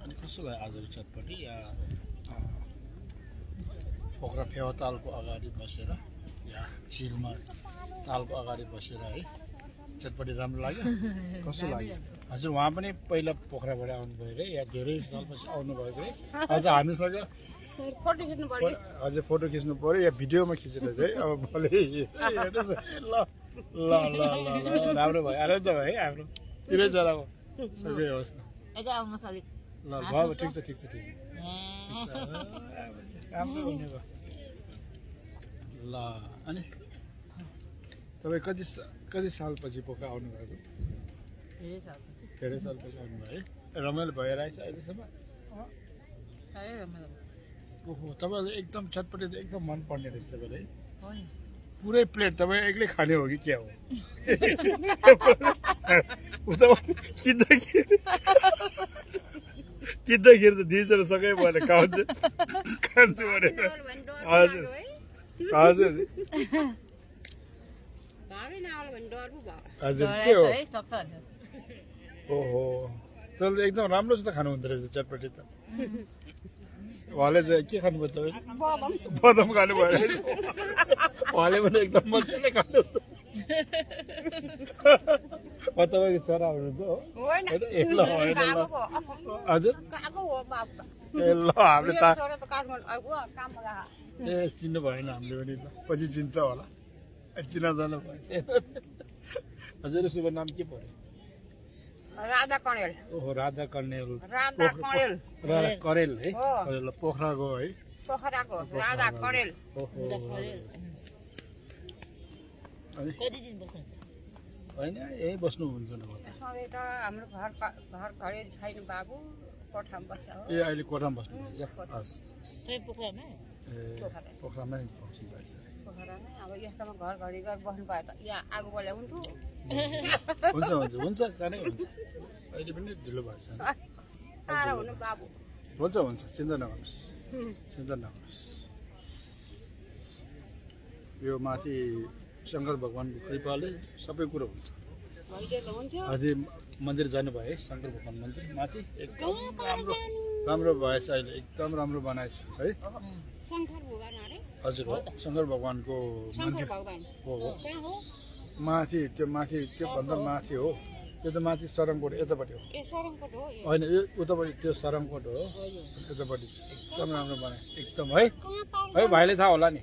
अनि कस्तो लाग्यो आजको चटपटी या पोखरा फेवातालको अगाडि बसेर या झिलमा तालको अगाडि बसेर है चटपटी राम्रो लाग्यो कस्तो लाग्यो हजुर उहाँ पनि पहिला पोखराबाट आउनुभयो अरे या धेरै सालपछि आउनुभएको अरे अझ हामीसँग फोटो खिच्नु पर्यो हजुर फोटो खिच्नु पर्यो या भिडियोमा खिचेर चाहिँ अब भोलि हेर्नुहोस् ल ल ल ल राम्रो भयो आनन्द भयो है हाम्रो तिनैजनाको सबै होस् न यता आउनुहोस् अलिक ल भयो ठिक छ ठिक छ ठिक छ राम्रो हुने भयो ल अनि तपाईँ कति सालपछि पोखरा आउनुभएको धेरै सालपछि आउनुभयो है रमाइलो भएर आएछ अहिलेसम्म ओहो तपाईँलाई एकदम चटपटी त एकदम मनपर्ने रहेछ तपाईँलाई पुरै प्लेट तपाईँ एक्लै खाने हो कि क्या हो किन्दाखेरि त दुईजना सँगै भएर खान्छु भनेर हजुर हजुर हजुर के हो ओहो तर एकदम राम्रो छ त खानु हुँदो रहेछ चटपटी त उहाँले चाहिँ के खानुभयो तपाईँ बदम खानुभयो उहाँले पनि एकदम मजाले खानु तपाईँको छोरा हुनुहुन्छ हो हजुर ए ल हामीले त ए चिन्नु भएन हामीले पनि ल पछि चिन्छ होला चिनाजाना भएछ हजुर शुभ नाम के पर्यो राधा कणेल ओहो राधा कणेल राधा कणेल राधा करेल है ल पोखराको है पोखराको राधा कणेल ओहो होइन यही बस्नुहुन्छ न सधैँ त हाम्रो घर घरेर छैन बाबु कोठामा बस्छ हो ए अहिले कोठामा बस्नुहुन्छ हस् ए पोखरामै बस्नु भएछ पोखरामै अब यस्तोमा घर घडी गरेर बस्नु पायो त यहाँ आगो बल्या हुन्थ्यो हुन्छ हुन्छ हुन्छ जानै हुन्छ अहिले पनि ढिलो भएको छ टाढा हुनु बाबु हुन्छ हुन्छ चिन्ता नगर्नुहोस् चिन्ता नगर्नुहोस् यो माथि शङ्कर भगवान्को कृपाले सबै कुरो हुन्छ अझै मन्दिर जानुभयो है शङ्कर भगवान् मन्दिर माथि एकदम राम्रो राम्रो भएछ अहिले एकदम राम्रो बनाएछ है हजुर हो शङ्कर भगवान्को मन्दिर हो माथि त्योभन्दा माथि हो त्यो त माथि सरङकोट यतापट्टि हो होइन यो उतापट्टि त्यो सरङकोट हो यतापट्टि एकदम राम्रो बनाएछ एकदम है भाइले थाहा होला नि